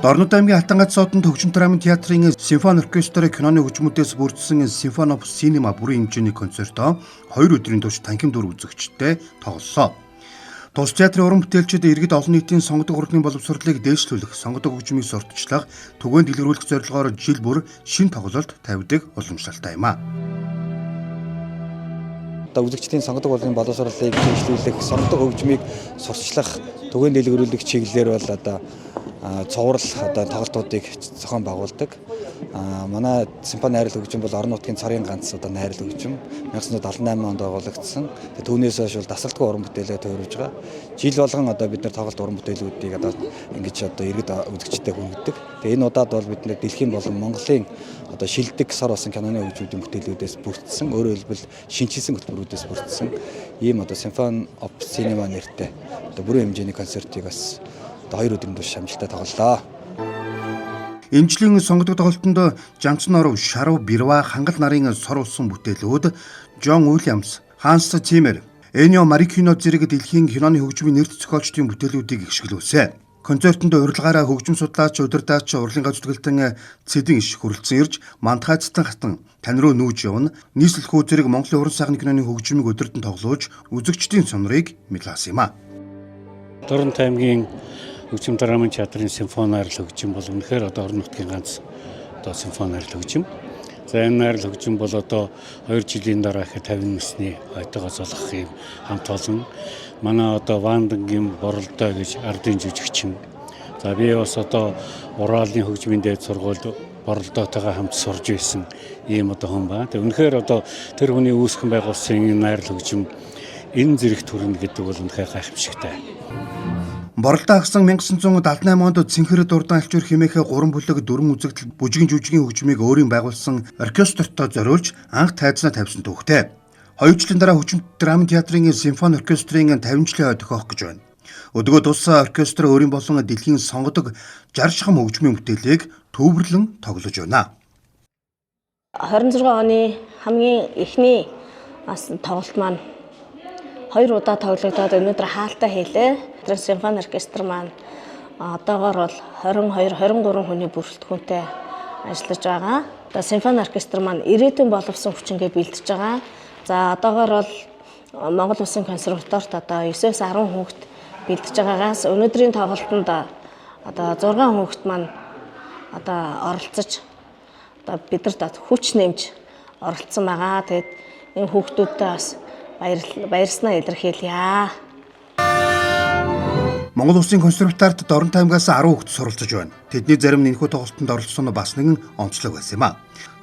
Дорнод аймгийн Алтангац содонд хөгжим драмын театрын симфони оркестр киноны хөгжмүүдээс бүрдсэн Symphony of Cinema бүрэн хэмжээний концертоо 2 өдрийн турш танхим дүр үзэгчдэд тоглолоо. Тус театрын уран бүтээлчид иргэд олон нийтийн сонгодог урлагийн боловсролыг дээшлүүлэх, сонгодог хөгжмийг сурталчлах, түгээн дэлгэрүүлэх зорилгоор жил бүр шинэ тоглолт тавьдаг уламжлалтай юм а. Одоо үзэгчдийн сонгодог урлагийн боловсролыг дээшлүүлэх, сонгодог хөгжмийг сурталчлах, түгээн дэлгэрүүлэх чиглэлээр бол одоо цуврал одоо тоглолтуудыг зохион байгуулдаг. Манай симфони найрал хөгжим бол орон нутгийн цорын ганц одоо найрал хөгжим 1978 онд байгуулагдсан. Түүнээс хойш бол дасгалдгүй уран бүтээлээ тойруулж байгаа. Жил болгон одоо бид нар тоглолт уран бүтээлүүдийг одоо ингэж одоо иргэд үзэгчдэд хүргэдэг. Тэгээ энэ удаад бол бид нар дэлхийн болон Монголын одоо шилдэг сор болсон киноны хөгжмүүдийн бүтээлүүдээс бүрдсэн, өөрөөр хэлбэл шинэчилсэн хөтөлбөрүүдээс бүрдсэн ийм одоо Symphony of Cinema нэртэй одоо бүрэн хэмжээний концертыг бас одоо 2 өдрийн турш амжилттай тоглолоо. Энэ жилийн сонгодог тоглолтод Жамцноров, Шарав, Бирва, Хангал нарын сор болсон бүтээлүүд, Джон Уильямс, Ханс Циммер, Энио Морриконе зэрэг дэлхийн киноны хөгжмийн нэрт зохиолчдын бүтээлүүдийг ишгэлүүлсэн. Концертод урилгаараа хөгжим судлаач, удирдаач, урлагийн гаж зүтгэлтэн Цэдэн иш хүрэлцэн ирж Мандахайцтай хатан тань руу нүүж явна. Нийслэл хүү зэрэг Монголын уран сайхны киноны хөгжмийг удирдан тоглуулж үзэгчдийн сонорыг мэлаасан юм а. Дорнод аймгийн хөгжим драмын театрын симфони найрал хөгжим бол үнэхээр одоо орон нутгийн ганц одоо симфони найрал хөгжим. За, энэ найрал хөгжим бол одоо 2 жилийн дараа ихэд 50 насны ойтойгоо золгох юм хамт олон манай одоо Вандангийн Боролдой гэж ардын жүжигчин. За, би бас одоо Уралын хөгжмийн дээд сургуульд Боролдоотойгоо хамт сурж байсан ийм одоо хүн ба. Тэг үнэхээр одоо тэр хүний үүсгэн байгуулсан энэ найрал хөгжим энэ зэрэгт хүрнэ гэдэг бол үнэхээр гайхамшигтай. Боролдоо агсан 1978 онд Цэнхэр дурдан альчуур хэмээх 3 бүлэг 4 үзэгдэл бүжгийн жүжигийн хөгжмийг өөрийн байгуулсан оркестртоо зориулж анх тайзнаа тавьсан түүхтэй. 2 жилийн дараа хөгжим драмын театрын симфони оркестрын 50 жилийн ой тохиох гэж байна. Өдгөө тус оркестр өөрийн болон дэлхийн сонгодог 60 шахам хөгжмийн бүтээлийг төвөрлөн тоглож байна. 26 оны хамгийн эхний бас тоглолт маань хоёр удаа тоглогдоод өнөөдөр хаалтаа хийлээ. Тэр симфони оркестр маань одоогоор бол 22 23 хүний бүрэлдэхүүнтэй ажиллаж байгаа. Одоо симфони оркестр маань ирээдүйн боловсон хүчингээ бэлтэж байгаа. За, одоогоор бол Монгол Улсын консерваторт одоо 9-өөс 10 хүүхэд бэлтэж байгаагаас өнөөдрийн тоглолтод одоо 6 хүүхэд маань одоо оролцож, одоо бидэрт хүч нэмж оролцсон байгаа. Тэгээд энэ хүүхдүүдтэй бас баярснаа илэрхийлье. Монгол Улсын консерваторт Дорнод аймгаас 10 хүүхэд суралцж байна. Тэдний зарим нь энэхүү тоглолтод оролцсон нь бас нэгэн онцлог байсан юм а.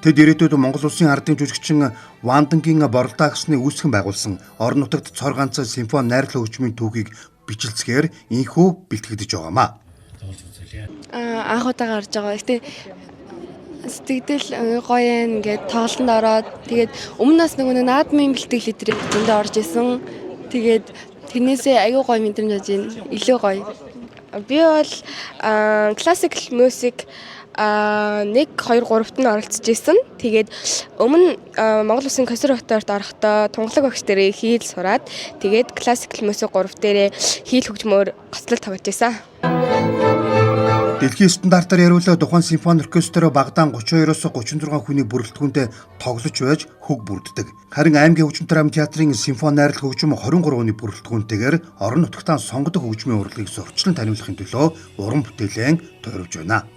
Тэд ирээдүйд Монгол Улсын ардын жүжигчин Вандангийн Боролдоо агсны үүсгэн байгуулсан орон нутагт цор ганц симфони найрлал хөгжмийн түүхийг бичилцгээр энэхүү бэлтгэгдэж байгаа юм а. Аа, анх удаа гарч байгаа. Гэтэ сэтгэгдэл гоё юм, ингээд тоглолтод ороод, тэгээд өмнө нас нөгөө наадмын бэлтгэл эдрийг зөндөө орж исэн. Тэгээд тэрнээсээ аягүй гоё мэдрэмж аж байна. Илүү гоё. Би бол classical music 1 2 3-т нь оролцож исэн. Тэгээд өмнө Монгол Улсын консерваторт орохдоо тунгалаг багш дээрээ хэл сураад, тэгээд classical music 3 дээрээ хэл хөгжмөөр гоцлол тоглож исэн. Дэлхийн стандартаар яриулаа тухайн симфони оркестр багадан 32-оос 36 хүний бүрэлдэхүүнтэй тоглож байж хөг бүрддэг. Харин аймгийн хөгжим драма театрын симфони найрал хөгжим 23 хүний бүрэлдэхүүнтэйгээр орон нутагтаа сонгодог хөгжмийн урлагийг сурталчлан таниулахын төлөө уран бүтээлэн тойрвж байна.